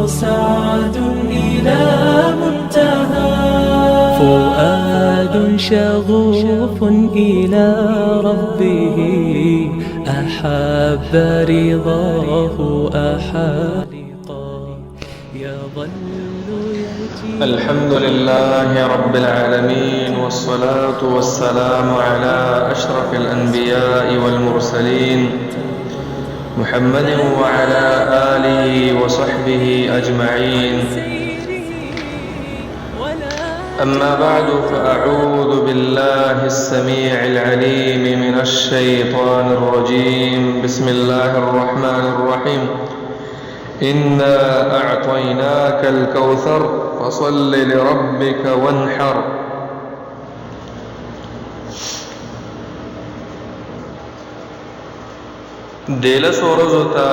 سعد إلى منتهى، فؤاد شغوف إلى ربه، أحب رضاه أحب لقاء، يظل يتيم. الحمد لله رب العالمين، والصلاة والسلام على أشرف الأنبياء والمرسلين محمد وعلى آله وصحبه أجمعين. أما بعد، فأعوذ بالله السميع العليم من الشيطان الرجيم. بسم الله الرحمن الرحيم. إنا أعطيناك الكوثر فصل لربك وانحر. دې لسو ورځو ته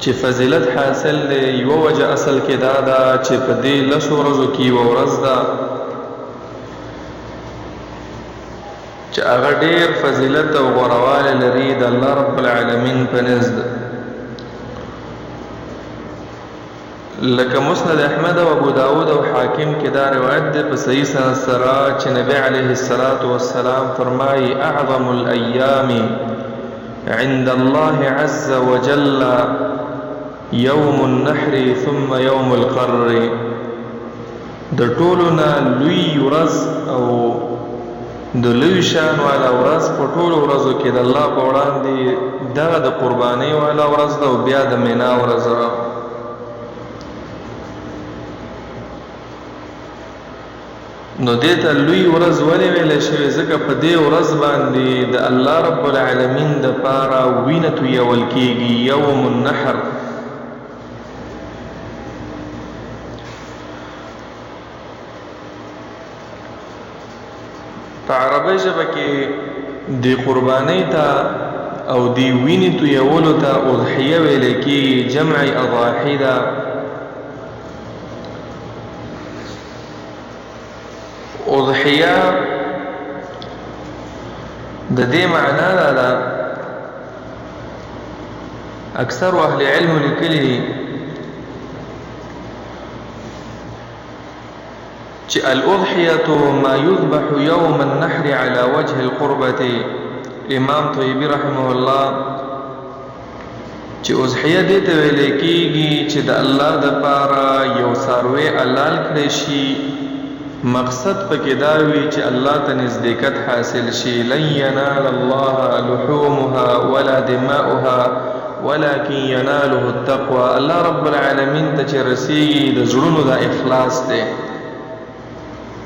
چې فضیلت حاصل دی، یوه وجه اصل کې دا ده چې په دې لسو ورځو کې یوه ورځ ده چې هغه ډېر فضیلت او غورهوالی لري د الله رب العالمین په نزد، لکه مسند احمد او ابو داود او حاکم کې دا روایت ده په صحیح سند سره چې نبی علیه الصلاة والسلام فرمایي: اعظم الایام عند الله عز وجل يوم النحر ثم يوم القر. د ټولو نه لوی ورځ او د لوی شان والا ورځ په ټولو ورځو کې د الله په وړاندې دغه د قربانۍ والا ورځ ده او بیا د مینا ورځ. نو دې ته لوی ورځ ولې ویل شوې؟ ځکه په دې ورځ باندې د الله رب العالمین د پاره وینه تویول کیږي، یوم النحر. په عربی ژبه کې د قربانۍ ته او د وینې تویولو ته اضحیه ویل کېږي، جمع اضاحي ده. اضحیه د دې معنا دا ده، اکثر اهل علم لیکلي دي چې الاضحیة ما یذبح یوم النحر علی وجه القربة. امام طیبی رحمه الله چې اضحیه دې ته ویل کېږي چې د الله د پاره یو څاروی حلال کړی شي، مقصد پکې دا وي چې الله ته نزدېکت حاصل شي. لن ینال الله لحومها ولا دماؤها ولكن يناله التقوى. الله رب العالمین ته چې رسیږي د زړونو دا اخلاص دی،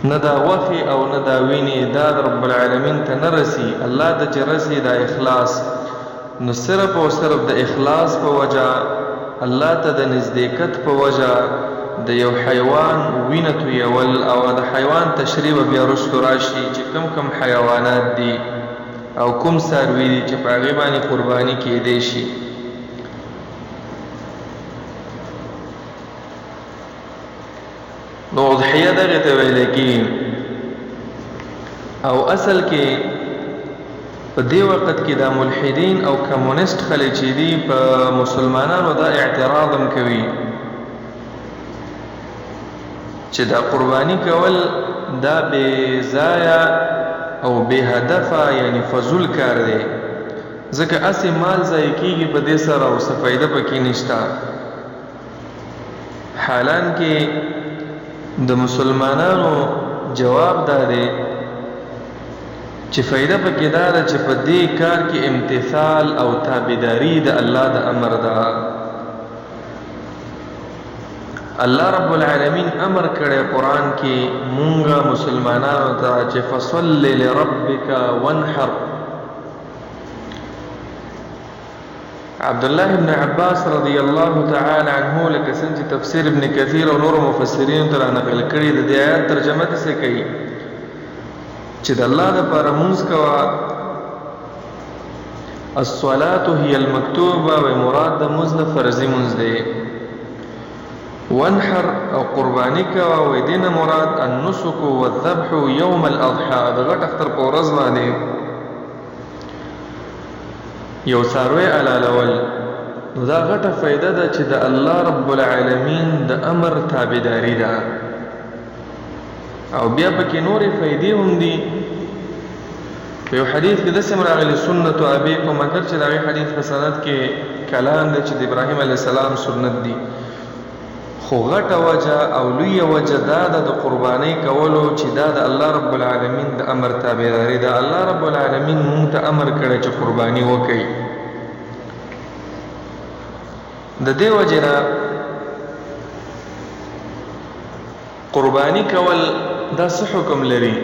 نه دا غوښې او نه دا وینې، دا رب العالمین ته نه رسی. الله ته چې رسی دا اخلاص، نو صرف او صرف د اخلاص په وجه، الله ته د نزدېکت په وجه د یو حیوان وینه تویول. او د حیوان تشریح به بیا وروستو راشي چې کوم کوم حیوانات دي او کوم څاروي دي چې په هغې باندې قرباني کیدی شي. نو اضحیه دغې ته ویل کېږي. او اصل کې په دې وخت کې دا ملحدین او کمونست خلک چې دي، په مسلمانانو دا اعتراض هم کوي چې دا قرباني کول دا بې ځایه او بې هدفه، یعنی فضول کار دی، ځکه هسې مال ضایع کېږي په دې سره او څه فایده پکې نشته. حالانکه د مسلمانانو جواب دا دی چې فایده پکې دا ده چې په دې کار کې امتثال او تابعداري د الله د امر ده. الله رب العالمین امر کړی قرآن کې مونږه مسلمانانو ته چې فصل لربک وانحر. عبد الله ابن عباس رضی الله تعالی عنه، لکه څنګه چې تفسیر ابن کثیر او نور مفسرین تر نقل کړي، د دې آیات ترجمه څه کوي چې د الله د پاره مونږ کوا، الصلاة هي المکتوبه، و مراد د مونږ نه فرضي مونږ دی. وانحر او قرباني کوا، و دین مراد النسک والذبح یوم الاضحى، د غټ اختر په ورځ باندې یو څاروی حلالول. نو دا غټه فائده ده چې د الله رب العالمین د امر تابعداري ده. او بیا پکې نورې فائدې هم دي. په یو حدیث کې داسې هم راغلي سنت ابیکم، اګر چې د هغې حدیث په سند کې کلام دی چې د ابراهیم علیه السلام سنت دي، خو غټه وجه او لویه وجه دا ده د قربانۍ کولو چې دا د الله رب العالمین د امر تابعداري ده. الله رب العالمین مونږ ته امر کړی چې قرباني وکړئ. د دې وجې نه قرباني کول دا څه حکم لري،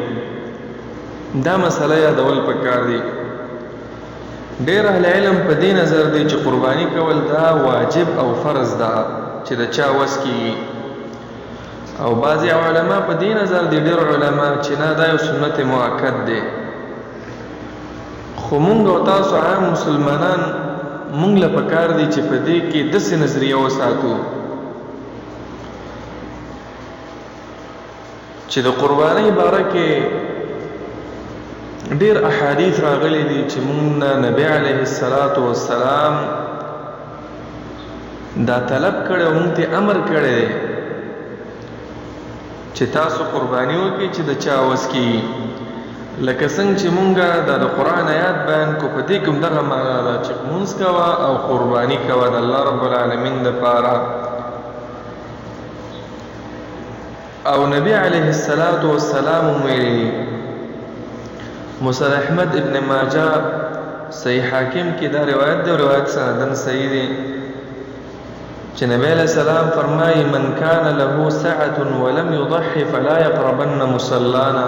دا مسله یادول پکار دي. ډېر اهل علم په دې نظر دي چې قرباني کول دا واجب او فرض ده چې د چا وس کېږي، او بعضې علما په دې نظر دي، ډېر علما، چې نه دا یو سنت مؤکد دی. خو مونږ او تاسو عام مسلمانان مونږ له پکار دي چې په دې کې داسې نظریه وساتو چې د قربانۍ باره کې ډېر احادیث راغلي دي چې مونږ نه نبی علیه الصلاة والسلام دا طلب کړی او مونږ ته امر کړی دی چې تاسو قرباني وکړئ چې د چا وس کېږي. لکه څنګه چې مونږه دا د قرآن آیات بیان کو، په دې کې هم دغه معنا ده چې لمونځ کوه او قرباني کوه د الله رب العالمین دپاره. او نبی علیه الصلاة والسلام هم ویلي دي، مسند احمد ابن ماجه صحیح حاکم کې دا روایت دی او روایت سندن صحیح دی چې نبی علیه السلام فرمایي من کان له سعة ولم يضحي فلا يقربن مصلانا،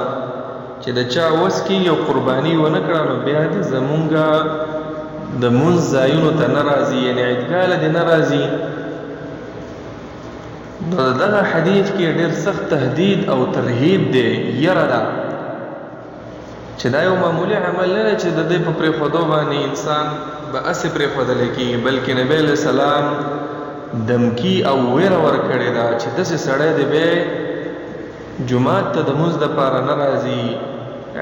چې د چا وس کېږي او قرباني ونه کړه نو بیا دې زمونږ د مونځ ځایونو ته نه راځي، یعنې عیدګاه له دې نه راځي. نو دغه حدیث کې ډېر سخت تهدید او ترهیب دی، یره ده چې دا یو معمولي عمل نه دی چې د دې په پرېښودو باندې انسان به هسې پرېښودل کېږي، بلکې نبی علیه السلام دمکي او ویره ورکړې ده چې داسې سړی دې به جومات ته د مونځ دپاره نه راځي،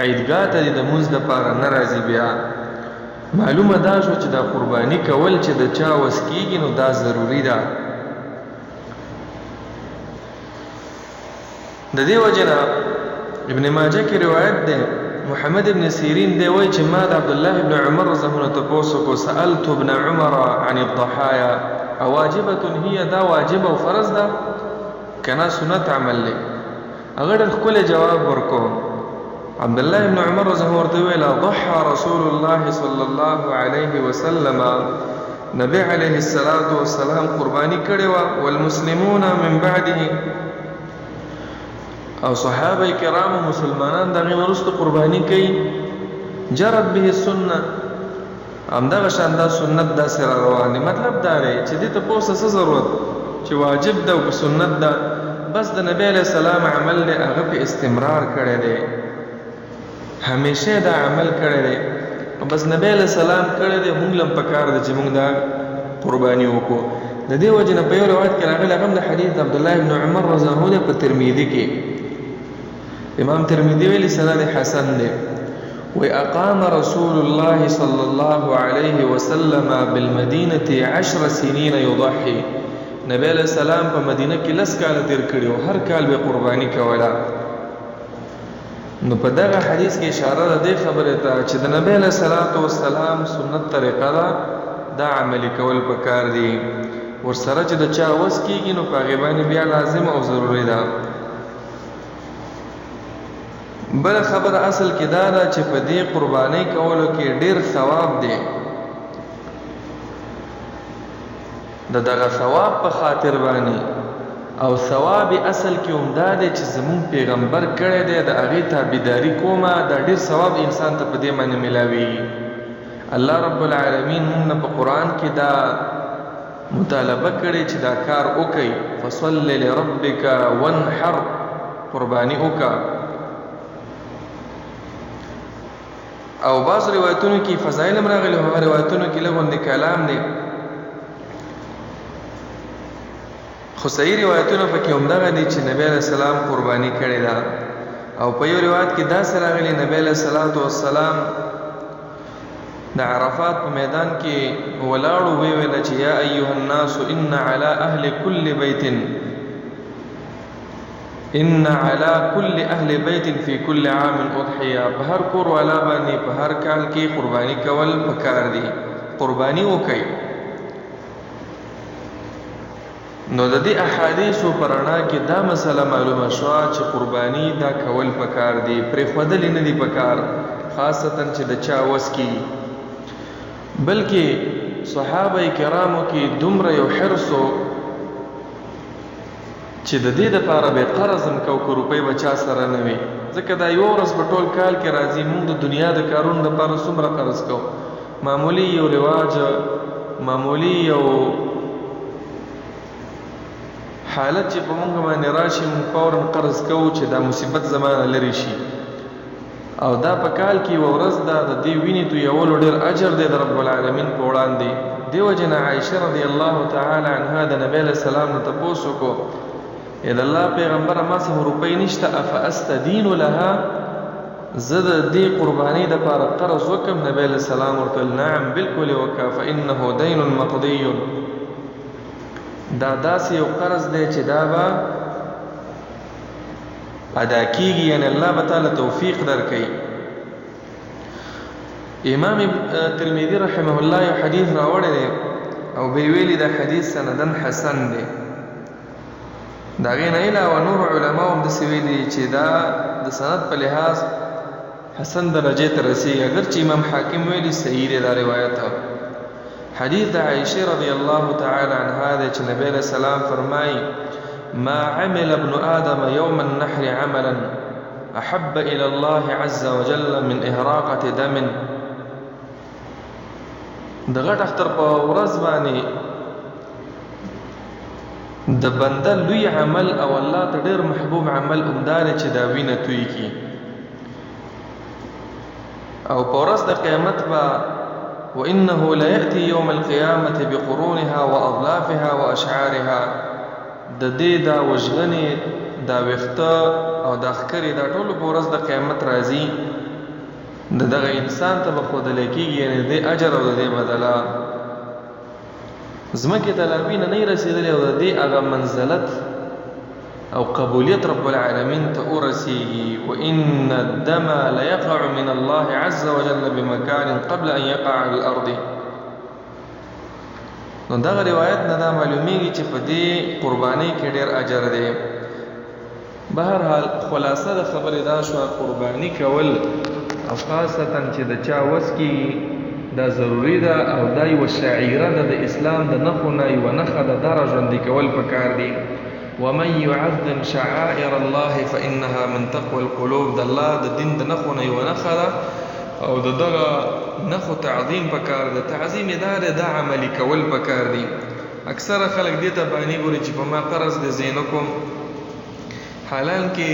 عیدګاه ته دې د مونځ دپاره نه راځي. بیا معلومه دا شوه چې دا قرباني کول چې د چا وس کېږي نو دا ضروري ده. د دې وجه نه ابن ماجه کې روایت ده، محمد ابن سیرین دی وایي چې ما د عبد الله ابن عمر رضی الله عنه تپوس وکړو، سألت ابن عمر عن الضحايا اواجبة هي، دا واجب او فرض ده که نه سنت عمل دی؟ هغه ډېر ښکلی جواب ورکو. عبد الله ابن عمر رضی الله ورته ویل ضحى رسول الله صلی الله علیه وسلم، نبی علیه الصلاة والسلام قربانی کړې وه، والمسلمون من بعده، او صحابه کرام مسلمانان د هغې وروسته قرباني کوي. جرت به السنه، همدغه شان دا سنت داسې را روان دی. مطلب دا دی چې دې ته پوسه څه ضرورت چې واجب ده او که سنت ده، بس د نبی علیه السلام عمل دی، هغه په استمرار کړی دی، همیشه دا عمل کړی دی، بس نبی علیه السلام کړی دی، مونږ لم پکار دی چې مونږ دا قرباني وکړو. د دې وجې نه په یو روایت کې راغلی، هغه هم د حدیث د عبدالله ابن عمر رضی الله عنه په ترمذي کې، امام ترمذي ویلي سند حسن دی، وی اقام رسول الله صلی الله علیه وسلم بالمدینة 10 سنین یضحي، نبی علیه السلام په مدینه کې 10 کاله تېر کړي او هر کال به قرباني کوله. نو په دغه حدیث کې اشاره ده دې خبرې ته چې د نبی علیه الصلاة والسلام سنت طریقه ده، دا عملي کول پکار دي. ورسره چې د چا وس کېږي نو په هغې باندې بیا لازم او ضروري ده. بله خبره اصل کې دا ده چې په دې قربانۍ کولو کې ډېر ثواب دی، د دغه ثواب په خاطر باندې، او ثواب اصل کې هم دا دی چې زمونږ پیغمبر کړی دی، د هغې تابعداري کومه، دا ډېر ثواب انسان ته په دې باندې ملاویږي. الله رب العالمین مونږ نه په قرآن کې دا مطالبه کړې چې دا کار وکړئ، فصل لربک وانحر، قرباني وکړه. او بعض روایتونو کې فضایل هم راغلي، هغه روایتونو کې لږ غوندې کلام دی، خو صحیح روایتونه پکې همدغه دي چې نبی علیه السلام قرباني کړې ده. او په یو روایت کې داسې راغلي نبی علیه الصلاة والسلام د عرفات په میدان کې ولاړو، وی ویل چې یا ایها الناس ان علی اهل كل بیت، ان علی كل اهل بیت فی كل عام اضحیه، په هر کور والا باندې په هر کال کې قرباني کول پکار دي، قرباني وکړئ. نو د دې احادیثو په رڼا کې دا مسله معلومه شوه چې قرباني دا کول پکار دي، پرېښودلې نه دي پکار، خاصتا چې د چا وس کېږي. بلکې صحابه کرامو کې دومره یو حرص و چې د دې دپاره به قرض هم کو که روپۍ به چا سره نه وي، ځکه دا یوه ورځ په ټول کال کې راځي. موږ د دنیا د کارونو دپاره څومره قرض کوو، معمولي یو رواج، معمولي یو حالت چې په موږ باندې راشي، موږ فورا قرض کوو چې دا مصیبت زمانه لرې شي. او دا په کال کې یوه ورځ ده، د دې وینې تویولو ډېر اجر دی د رب العالمین په وړاندې. دې وجې نه عایشه رضی الله تعالی عنها د نبی علیه السلام نه تپوس وکړو، ای د الله پیغمبره، ما څخه روپۍ نشته، افاستدین لها، زه د دې قربانۍ دپاره قرض وکړم؟ نبی علیه السلام ورته وویل، نعم، بالکل یې وکړه، فانه دین مقضي، دا داسې یو قرض دی چې دا به ادا کیږي، یعنی الله به تعالی توفیق درکوي. امام ترمذی رحمه الله یو حدیث راوړی دی او به ویلي دا حدیث سندن حسن دی. د هغې نه علاوه نور علماء هم داسې ویلي چې دا د سند په لحاظ حسن درجې ته رسیږي، اګر چې امام حاکم ویلي صحیح دی دا روایت. حدیث د عائشې رضی الله تعالی عنها دی چې نبی علیه السلام فرمایي: ما عمل ابن آدم يوم النحر عملا أحب إلى الله عز وجل من إهراقة دم. د غټ اختر په ورځ باندې د بنده لوی عمل او الله ته ډېر محبوب عمل همدا دی چې دا وینه توی کړي. او په ورځ د قیامت به وإنه ليأتي يوم القيامة بقرونها وأظلافها وأشعارها، د دې دا وژغنې، دا ویښته او دا ښکرې دا ټولو په ورځ د قیامت راځي، د دغه انسان ته به ښودلی کېږي، یعنې د دې اجر او د دې بدله. ځمکې ته لا وینه نه رسېدلې او د دې هغه منزلت او قبولیت رب العالمین ته ورسیږي. وإن الدم ليقع من الله عز وجل بمكان قبل أن يقع على الأرض. نو دغه روایت نه دا معلومیږي چې په دې قربانۍ کې ډېر اجر دی. بهرحال خلاصه د خبرې دا شوه، قرباني کول او خاصتا چې د چا وس کېږي دا ضروري ده، او دا یوه شعیره ده د اسلام د نښو نه یوه نښه ده، دا را ژوندي کول پکار دي. ومن يعظم شعائر الله فإنها من تقوى القلوب، د الله د دین د نښو نه یوه نښه ده او د دغه نښو تعظیم پکار ده. تعظیم یې دا دی، دا عملي کول پکار دي. اکثره خلک دې ته بانې ګوري چې په ما قرض دی زه یې نه کوم، حالانکه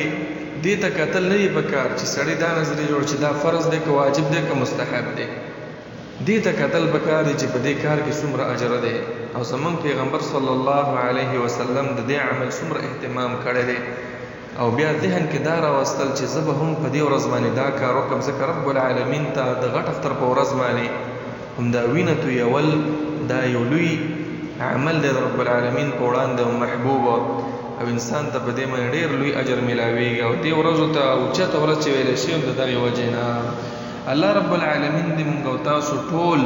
دې ته کتل نه دي پکار چې سړی دا نظریه جوړ چې دا فرض دی که واجب دی که مستحب دی. دې ته کتل پکار دي چې په دې کار کې څومره اجر دی، او زمونږ پیغمبر صلی الله علیه وسلم د دې عمل څومره اهتمام کړی دی. او بیا ذهن کې دا راوستل چې زه به هم په دې ورځ باندې دا کار وکړم، ځکه رب العالمین ته د غټ اختر په ورځ باندې همدا وینه تویول دا یو لوی عمل دی د رب العالمین په وړاندې او محبوب، او انسان ته په دې باندې ډېر لوی اجر میلاویږي. او دې ورځو ته اوچته ورځ چې ویلی شي هم د دغې وجې نه. الله رب العالمین دې مونږ او تاسو ټول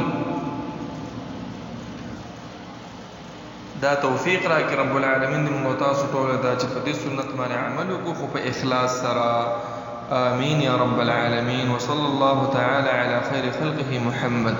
دا توفیق راکړي، رب العالمین دې مونږ او تاسو ټول دا چې په دې سنت باندې عمل وکړو خو په اخلاص سره. آمین یا رب العالمین. وصلی الله تعالی علی خیر خلقه محمد.